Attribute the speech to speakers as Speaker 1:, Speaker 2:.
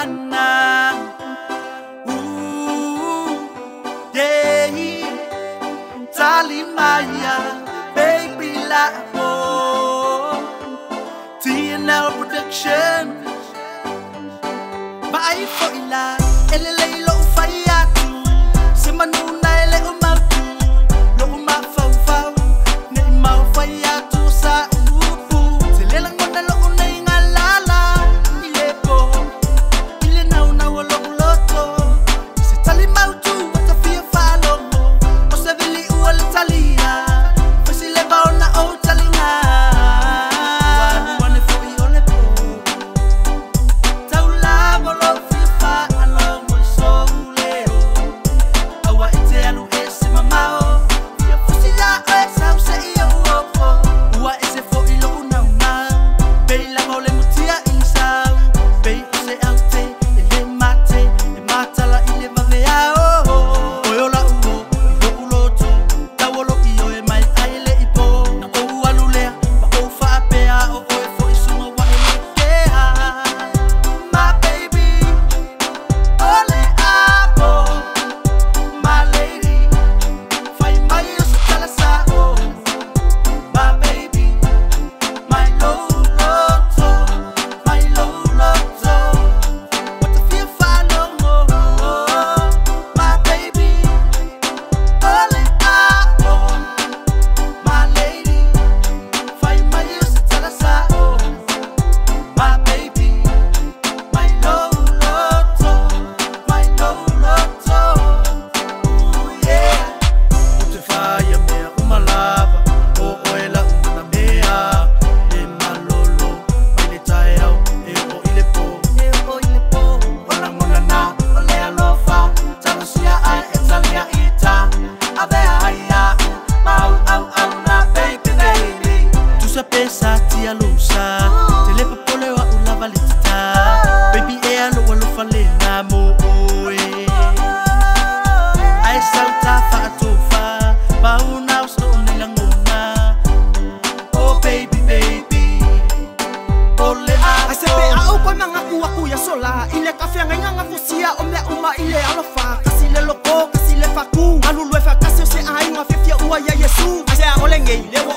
Speaker 1: na. Ooh, yeah. Talimaya, baby la po. TNL Production. Vaai fo'i la, elelei lo'u fai atu. Se manuna e le o mautu, lo'u mafaufau, nei mau fai atu sa upu. Se le lagona lo'u nei galala, i le po, i le naunau o lo'u loto. Se tali mautu ua tafia faalogo, o se vili'u o le talia, fasileva ona ou taliga. Ua alu ane fo'i o le po, taulamo lou fia faalogo i sou leo. Aua e te alu ese mamao, fia fusi ia oe sau se'i ou ofo. Ua ese fo'i lo'u naunau, pei laga o le mutia i le sau, pei o se aute e lē mate, e matala i le vaveao. Oe o la'u o i lo'u loto, tauolo'i oe mai ai le ipo. Na ou alu lea ma ou faapea, o oe fo'i suga ua e lekea. My baby, o le apo. My lady, fai mai o se tala sa'o. My baby, mai lou loto, mai lou loto, ua tafia faalogo. My baby, o le apo. My lady, fai mai o se tala sa'o. My baby, mai lou loto, mai lou loto. Ooh, yeah. Ou te faia mea uma lava, o oe la'u manamea. E malolo mai le taeao e oo i le po. E oo i le po. O lagona na o le alofa, talosia ae e talia ita. Avea ai a'u ma au auauna, baby, baby. Tusa pe sa tia lousa, te le popole o a'u lava le tata. Baby e alo alofa lena mo oe. Ae sauta faatofa, mauna o so'o nei lagona. Oh baby, baby, o le
Speaker 2: Ai se pe
Speaker 1: apo.
Speaker 2: A au koe magaku aku ia sola i le kafeagaiga gafusia o mea uma i le alofa. Kasi le loko, kasi le faku, galulue faatasi o se aiga fiafia ua ia Iesu. Ai se a ole gei le ua